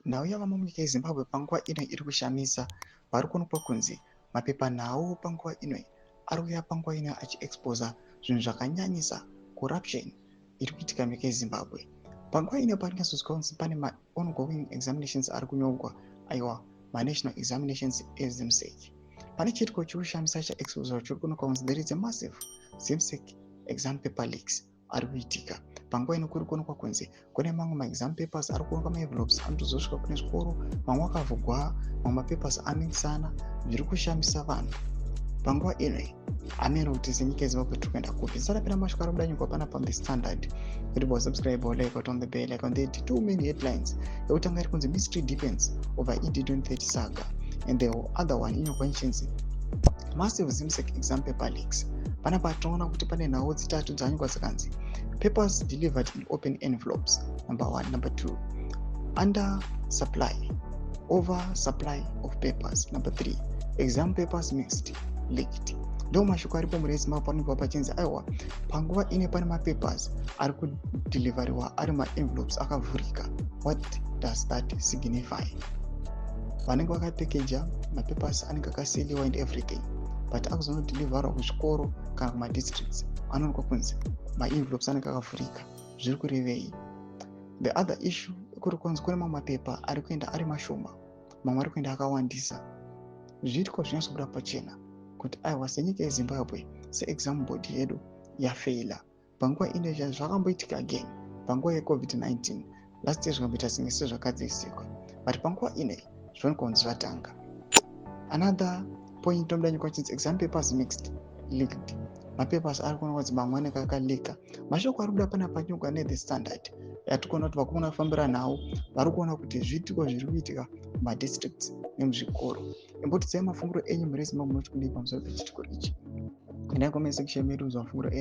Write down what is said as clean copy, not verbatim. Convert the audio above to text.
Nhau yavamo munyika yeZimbabwe panguva ino iri kushamisa. Pari kuonekwa kunzi mapepanhau panguva ino ari kuuya panguva ino achiexposa zvinhu zvakanyanyisa, corruption iri kuitika munyika yeZimbabwe. Panguva ino pari kunyatsonzwa kunzi pane maongoing examinations ari kunyorwa, aiwa, manational examinations eZIMSEC. Pane chiitiko chiri kushamisa chaexposa chiri kuonekwa kunzi there is a massive ZIMSEC exam paper leaks ari kuitika panguva ino. Kuri kuonekwa kunzi kune mamwe maexam papers ari kuonekwa maenvelopes anotozosvika kune zvikoro, mamwe akavhugwa, mamwe mapapers amixana. Zviri kushamisa vanhu panguva ino. Hameno kuti senyika yeZimbabwe tiri kuenda kupi. Tisarapira mashoko ari kubuda nyika panapa The Standard kuti bo subscribe, like, on the bell icon. The two main headlines, yekutanga iri kunzi "Mystery deepens over ED 2030 saga" and the other one inyorwa ichinzi "Massive ZIMSEC exam paper leaks". Panapa tinoona kuti pane nhau dzitatu dzanyorwa dzikanzi papers delivered in open envelopes, number one; number two, under supply, over supply of papers; number three, exam papers mixed, leaked. Ndo mashoko aripo muri eZimbabwe. Panobva pachinzi aiwa, panguva ine pane mapapers ari kudeliveriwa ari maenvelopes akavhurika. What does that signify? Vanenge vakapekeja mapapers anenge akasealiwa and everything, but akuzonodeliverwa kuzvikoro kana kumadistricts anoonekwa kunzi maenvelopes anenge akavhurika. Zviri kurevei? The other issue kuri kunzi kune mamwe mapepa ari kuenda ari mashoma, mamwe ari kuenda akawandisa. Zviitiko zvinyatsobuda pachena kuti aiwa, senyika yeZimbabwe, seexam board yedu yafeila panguva ino. Zvakamboitika again panguva yeCOVID-19 last year, zvikamboita senge sezvakadzivisikwa, but panguva inoi zvionekwa kunzi zvatanga. Another point tomuda nyika chinzi exam papers mixed, leaked. Mapapers ari kuonekwa kunzi mamwe anenge akaleaka. Mashoko ari kuda panapa panyorwa neThe Standard yatiri kuona kuti vakomana vafambira nhau vari kuona kuti zviitiko zviri kuitika mumadistricts nemuzvikoro. Imbotidzai mafungiro enyu muri Zimbabwe, munoti kudii pamusoro pechiitiko ichi? Endai comment section medu, mafungiro enyu.